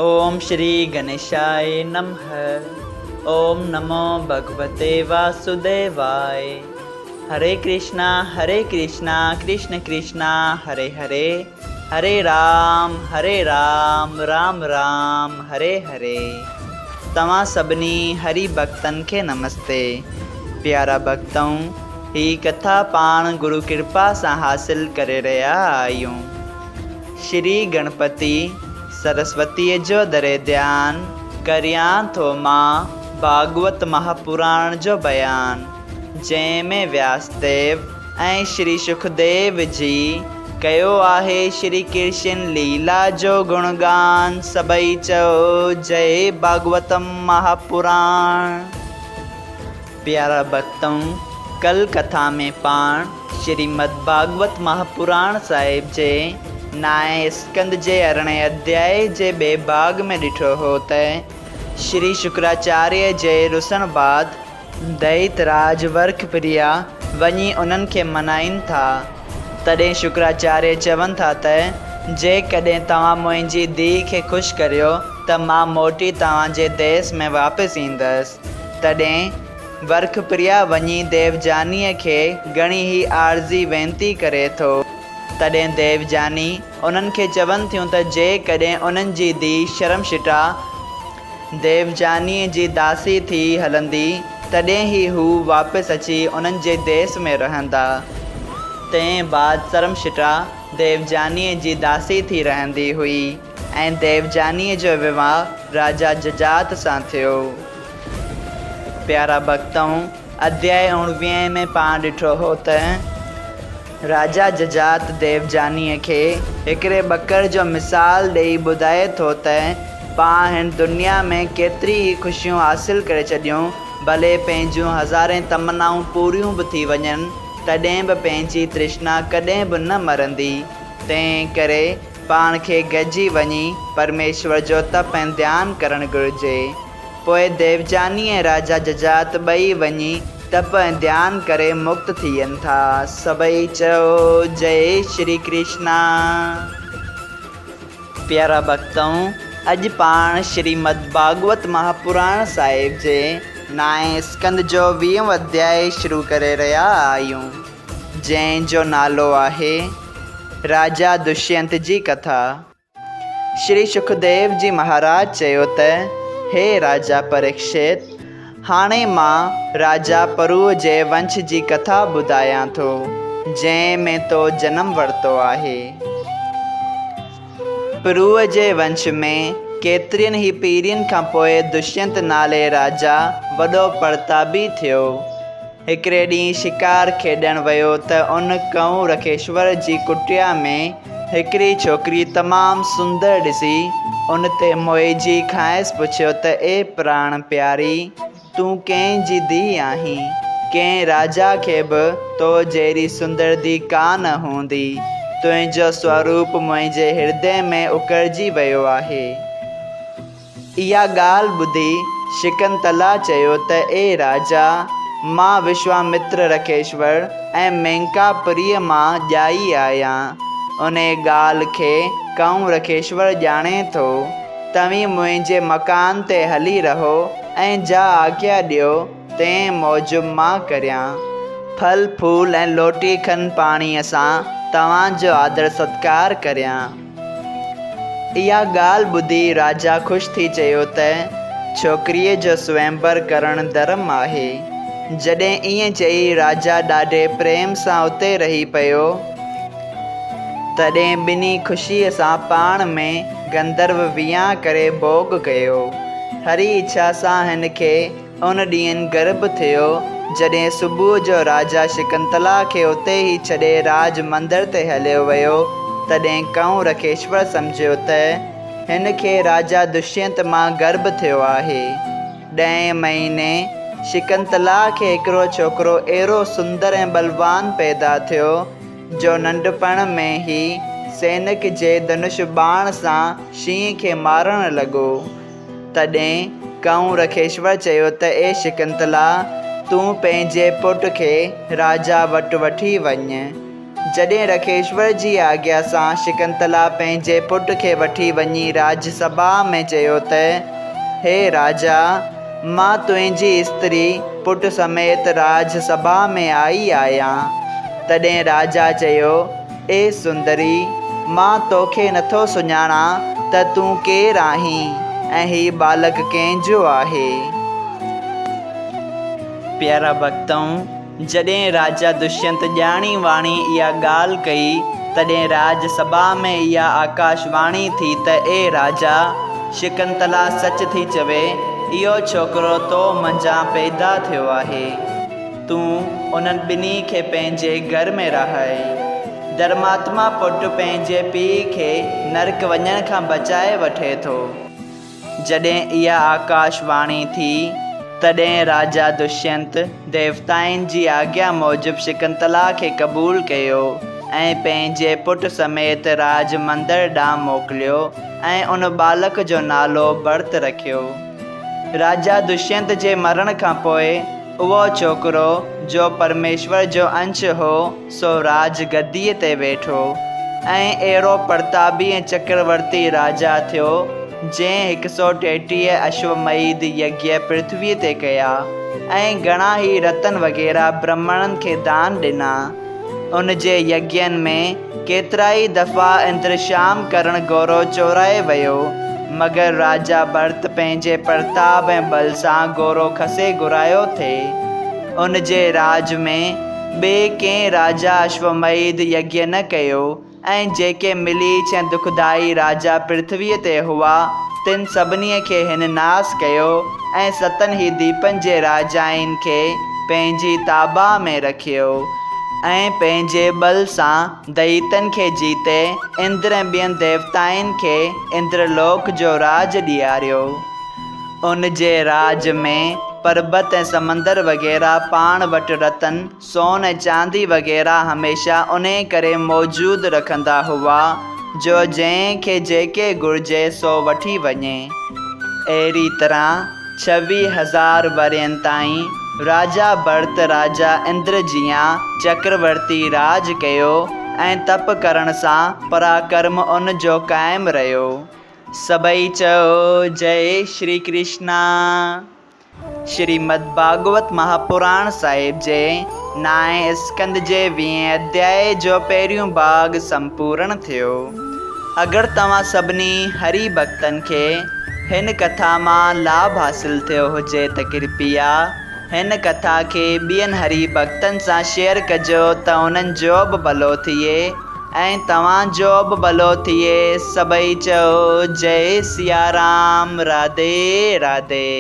اوم شري گنيشاء نمه اوم نمو ڀڳوتي واسوديواء هري ڪرشنا هري ڪرشنا ڪرشن ڪرشنا هري هري هري رام هري رام رام رام هري هري توهان سڀني هري ڀڳتن کي نمستي پيارا ڀڳتؤ هي ڪٿا پاڻ گرو ڪرپا سان حاصل ڪري رهيا آهيون. شري گڻپتي سرسوتيء جو دري ڌيان ڪريان ٿو مان ڀاڳوت مهاپراڻ جو بيان، جنهن ۾ وياس ديو ۽ شري شڪديو جي ڪيو آهي شري ڪرشن ليلا جو گڻگان، سڀئي چئو جئي ڀاڳوتم مهاپراڻ. پيارا ڀڳتؤ! ڪل ڪٿا ۾ پاڻ شريمد ڀاڳوت مهاپراڻ صاحب جي نائين اسڪنڌ جي ارڙهين اڌيائي جي ٻئي ڀاڳ ۾ ڏٺو هو ته شري شڪراچاريه جي رسڻ بعد دئيت راج ورک پريا وڃي انهن کي منائين ٿا. تڏهن شڪراچاريه چون ٿا ته جيڪڏهن توهان منهنجي ڌيء کي خوش ڪريو ته مان موٽي توهان جي ديس ۾ واپس ايندس. تڏهن ورکپريا وڃي ديوجانيء کي گهڻي ئي عارضي وينتي ڪري ٿو. تڏهن ديوجاني انهن کي چون ٿيون ته جيڪڏهن انهن جي ڌيء شرمشٽا ديوجانيء جي داسي ٿي هلندي، تڏهن ئي هو واپس اچي انهن جي ديس ۾ رهندا. تنهن بعد شرمشٽا ديوجانيء جي داسي ٿي رهندي هئي. ۽ ديوجانيء جو وواهه راجا ججات سان ٿيو. پيارا ڀڳتؤ! اڌياء اڻويهين ۾ پاڻ ڏٺو هو ته راجا ججات ديوجانيء کي هڪڙي ٻڪر جو مثال ڏيئي ٻڌائي ٿو ته پاڻ هن دنيا ۾ ڪيتري ئي خوشيون حاصل ڪري ڇڏيون، ڀلي پنهنجون هزارين تمنائون پوريون به ٿي وڃن، تڏهن به پنهنجي ترشنا ڪڏهن به نه مرندي. تنهن ڪري پاڻ کي گڏجي وڃي پرميشور جو تپ ۽ ڌيان ڪرڻ گهرجي. پوء ديوجاني ۽ راجا ججات ٻئي وڃي تپ ۽ ڌيان ڪري مڪت ٿين ٿا. سڀئي چئو جئي شري ڪرشنا. پيارا ڀڳتؤ! اڄ پاڻ شريمد ڀاڳوت مهاپراڻ صاحب جي نائين اسڪنڌ جو ويهون اڌيائي شروع ڪري رهيا آهيون. جنهن جو نالو آهي راجا دشينت جي ڪٿا. شري شڪديو جي مهاراج چيو ته، هي راجا پريڪشت! هاڻي مان راجا پروء جي ونش جي ڪٿا ٻڌايان ٿو، جنهن ۾ تو جنم ورتو آهي. پروء جي ونش ۾ ڪيترين ئي پيڙهين کان پوء دشينت نالي راجا وڏو پرتابي ٿيو. هڪڙي ڏينهن شڪار کيڏڻ ويو ته ان ڪنئون رکيشور جي ڪٽيا ۾ هڪڙي ڇوڪري تمام سندر ڏسي ان تي موهجي کانئس پڇيو ته اي پراڻ پياري! تون ڪنهن جي ڌيء آهين؟ ڪنهن راجا کي به تو جهڙي سندر ڌيء ڪا نه هوندي. تنهنجو سوروپ منهنجي هردي ۾ اڪرجي ويو آهي. اها ڳالهه ٻڌي شڪنتلا چيو ته اي راجا! مان وشوامتر رکيشور ۽ مينڪا پريء مان ڄائي آهيان. انهيء ڳالهه کي ڪنئون رکيشور ڄاڻي ٿو. توهين منهنجي مڪان تي هلي رهو ۽ جا آگيا ڏيو، تنهن موجب مان ڪريان. ڦل ڦول ۽ لوٽي کن پاڻيء سان توهان جو آدر ستڪار ڪريان. اها ڳالهه ٻڌي راجا خوش ٿي چيو ته، ڇوڪريء جو سوئمبر ڪرڻ ڌرم آهي. جڏهن ائين چئي راجا ڏاڍي پريم سان اتي رهي پيو. تڏهن ٻنهي خوشيء سان پاڻ ۾ گنڌرو ويان ڪري ڀوڳ ڪيو. هري اڇا سان هن کي ان ڏينهن گرڀ ٿيو، جڏهن صبح جو راجا شڪنتلا کي اتي ئي ڇڏي راج مندر تي هليو ويو، تڏهن ڪنئون رکيشور سمجهيو ته هن کي راجا دشينت مان گرڀ ٿيو آهي. ڏهين مهيني شڪنتلا کي هڪڙو ڇوڪرو اهڙو سندر ۽ ٻلوان پيدا ٿيو، جو ننڍپڻ ۾ ئي سينڪ جي ڌنش ٻاڻ سان شينهن کي مارڻ لڳو. تڏهن ڪنئون رکيشور چيو ته اي شڪنتلا! تون پنهنجي پٽ کي راجا وٽ وٺي وڃ. جڏهن رکيشور جي آگيا سان شڪنتلا پنهنجي پٽ کي وٺي وڃي راڄ سڀا ۾ چيو ته، هي راجا! مان تنهنجي استري پٽ سميت راڄ سڀا ۾ آئي آهيان. تڏهن راجا چيو، اي سندري! مان توکي نٿو سڃاڻان ته تون ڪير آهين ۽ هي ٻالڪ ڪنهن جو آهي؟ پيارا ڀڳتؤ! جڏهن راجا دشينت ڄاڻي واڻي اها ڳالهه ڪئي، تڏهن راڄ سڀا ۾ اها آڪاش واڻي ٿي ته اي راجا! شڪنتلا سچ ٿي چوي، اهو ڇوڪرو تو منجهان پيدا ٿيو آهي. تون انهن ٻنهي کي پنهنجي گهر ۾ رهائي. ڌرماتما پٽ پنهنجي پيء کي نرڪ وڃڻ کان بچائي وٺي ٿو. جڏهن اها آڪاش واڻي ٿي، تڏهن راجا دشينت ديوتائن جي آگيا موجب شڪنتلا کي قبول ڪيو ۽ پنهنجي پٽ سميت راج مندر ڏانهن موڪليو ۽ ان ٻالڪ جو نالو ڀرت رکيو. راجا دشينت جي مرڻ کان پوء اهو ڇوڪرو، جو پرميشور جو انش هو، سو راج گديء تي ويٺو ۽ اهڙو پرتابي ۽ چڪرورتي راجا ٿيو، جنهن هڪ سؤ 33 اشوميڌ يگيه پرٿويء تي ڪيا ۽ گهڻا ئي رتن وغيره برهمڻن کي دان ڏنا. ان جي يگين ۾ ڪيترائي دفعا اندرشام ڪرڻ گورو چورائي ويو، مگر راجا ڀرت پنهنجي پرتاب ۽ ٻل سان گورو کسي گهرايو ٿي. ان جي راڄ ۾ ٻئي ڪنهن راجا اشوميڌ يگيه نه ڪيو ۽ جيڪي مليڇ ۽ دکدائي راجا پرٿويء تي هئا، تن سڀني کي هن ناس ڪيو ۽ ستن ئي ديپن جي راجائن کي پنهنجي تابع ۾ رکيو ۽ پنهنجي ٻل سان دئيتن کي جيتي اندر ۽ ٻين ديوتائن کي اندرلوڪ جو راڄ ڏياريو. ان جي راڄ ۾ پربت ۽ سمندر وغيره پاڻ وٽ رتن، سون ۽ چاندي وغيره هميشه انهي ڪري موجود رکندا هئا، جو جنهن کي جيڪي گهرجي سو وٺي وڃي. اهڙي طرح 26 هزار ورهين تائين راجا ڀرت راجا اندر جيان چڪرورتي راڄ ڪيو ۽ تپ ڪرڻ سان پراڪرم ان جو قائم رهيو. سڀئي چئو جئي شري ڪرشنا. شريمد ڀاڳوت مهاپراڻ صاحب جي نائين اسڪنڌ جي ويهين اڌيائي جو پهريون ڀاڳ سمپورڻ ٿيو. اگر توهان سڀني هري ڀڳتن کي هن ڪٿا مان لاڀ حاصل ٿيو هجي ته ڪرپيا هن ڪٿا کي ٻين هري ڀڳتن سان شيئر ڪجو ته انهن جو به ڀلو ٿئي. ۽ توهان جو به ڀلو ٿئي سڀئي چئو جئي سيارام راڌي راڌي.